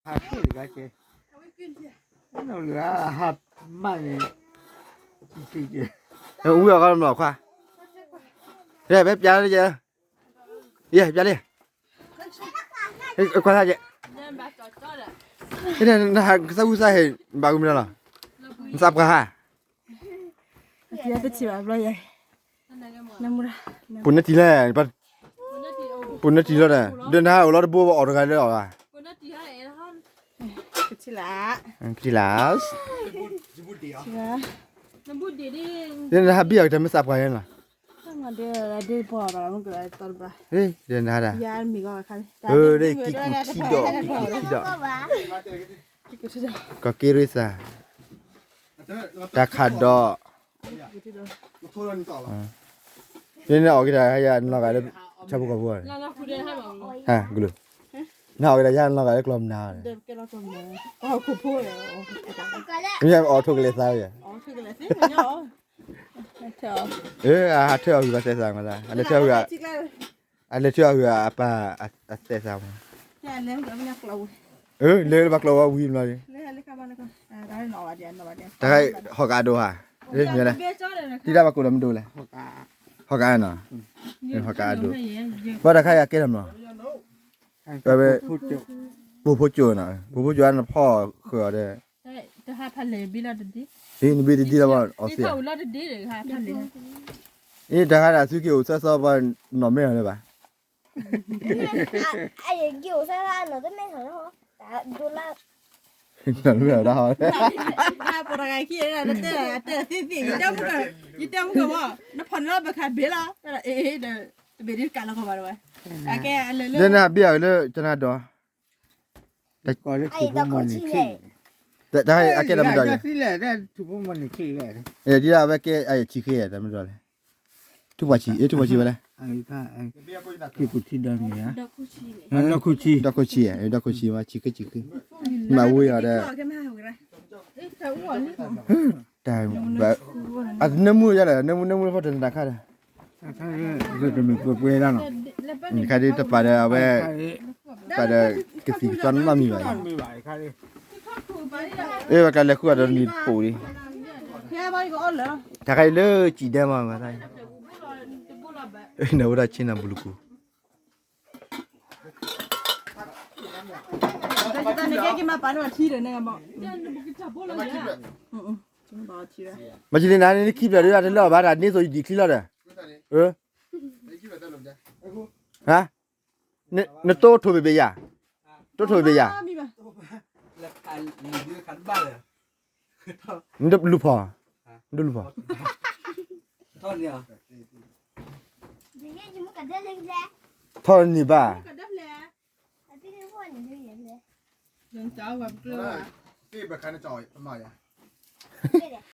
ဟးက့ၣ်တဂၤကဲ, ဟးမၢ်န့ၣ်, ဝံအီၤကီမလီၤခွါ, ဖဲပျါလၢယဲ, ယဲပျါလံ, ခွါသၣ်ကဲ, နဟးကသၣ်ဝံသၣ်ဟဲ, ဘၣ်ဂုာ်မနုၤလီၤ, နသးပှၢ်ဟါ, ပူၤနတံၤလဲၣ်, ပူၤနတံၤလီၤဒီး ဒ်နဟးအိၣ်လီၤတဘိဘၣ်အီၣ်တဂၤလၢအီၣ်ဘၣ်, ကထံၣ်လၢ, ကထံၣ်လၢ, ဒ်နဟးဘံၣ်အီၤကတၢၢ်မ့ၢ်သးပှၢ်ယဲလီၤ, ဒ်နဟးဒၣ်, ကံၢ်ကူၣ်ထံဒီး, ကံၢ်ကူၣ်ထံဒီး, ကီၢ်က့ရ့သး, တၢ်ခးဒီး, ဒ်နအီၣ်က့ၤတၢ်ယၤနလီၤဂာ်လၢ, ဆၣ်ဖိကီၢ်ဖိ, ကလုာ်, နဟးအီၣ်က့ၤတၢ်ယၤနလီၤဂာ်လၢကျီၢ်မနုၤ, မ့ၢ်အီၣ်ထိၣ်ကလဲၤသးဝဲ, အဟးထၢၣ်အီၣ်ဂံၢ်ဘၣ်သဲစးမး, အလဲၤထၢၣ်အီၣ်ဂံၢ်, အလဲၤထၢၣ်အီၣ်ဂံၢ်အပၢ်အသဲစးမး, လဲၤလၢဘၣ်ကျီၢ်ဝဲဝံၤမး, တၢ်ဟီၣ်ကးအဒိဟါ, မ့ၢ်လဲၣ်, တံၤတၢ်ဘၣ်ကိးလီၤမဒိလဲၣ်, ဟီၣ်ကးနီၤ, ဟီၣ်ကးအဒိ, ဘၣ်တၢ်ခါယၤကဲထီၣ်မး, ဝဲ, ပူဖိကၠိနီၤ, ပူဖိကၠိနဖီၣ်ဃုာ်အီၤဒီး, နဘ့ၣ်တဒ်လီၤဘၣ်အီၤသ့, အ့ တၢ်ခါဒၣ်သုက့ၤအိၣ်သၢသီဘၣ်, နီၢ်မဲာ်လၢၤဘၣ်, က့ၤအိၣ်သၢသီနီၢ်တမဲာ်လီၤ, နီၢ်တမဲာ်လီၤ, ယတဲမုၢ်ကီၢ်, ယတဲမုၢ်ကီၢ်ဘၣ်, နဖီၣ်န့ၢ်လီၤဘၣ်ခါဘ့ၣ်လီၤ, တဘ့ၣ်ဒ်ကးလီၤကီၢ်ဘၣ်တဝဲ, လၢနဟးဘ့ၣ်အီၤလၢကနၣ်ဒီး, တၢ်အကဲတၢ်မ့ၢ်ဒီးလဲၣ်, ဒ်အဝဲကဲအဆံဃ့တၢ်မ့ၢ်ဒီးလဲၣ်, ထူၣ်ပှၤဆံး အ့ ထူၣ်ပှၤဆံးဝဲလဲၣ်, ထူၣ်ပှၤဆံး, ဒီခိၣ်ဆံး, ဒီခိၣ်ဆံးဝဲဆံးဃ့ဆံးဃ့, မၤဝံၤအီၤဒီး, တၢ်, အနၢမူယၤဒီး နၢမူနၢမူဖီတၢ်နတၢ်ခါဒီး, တမ့ၢ်ပှဲၤပှဲၤဒၣ်နီၤ, ခါဒ်တပာ်ဒီးအဝဲ, ပာ်ဒီး, ကသံၣ်ကသီနီတမံၤဘၣ်, အ့ ပကလဲၤဃုအီၤဒီးနံၤတပိာ်လံ, တၢ်ခါအံၤလၢစံၣ်ဒဲမး, နဝဲဒၣ်ဆ့နၤဘူၣ်လူကူၣ် မ့ၢ်ကလံၤနၤန့ၣ် နခံဖျၢၣ်ဒ်တလၢအီၤဘၣ် တၢ်န့ၢ်သိးယဒံးချံလီၤဒီး, ဟါ, နတိၢ်ထိၣ်ဘ့ၣ်ဘ့ၣ်ယၤ, တိၢ်ထိၣ်ဘ့ၣ်ဘ့ၣ်ယၤ, နတလူၤဖီၣ်, နတလူၤဖီၣ်, ထီၣ်န့ၢ်ဘၣ်, တ့ၢ်ဘၣ်ခါန့ၣ်ကၠီမးယၤ,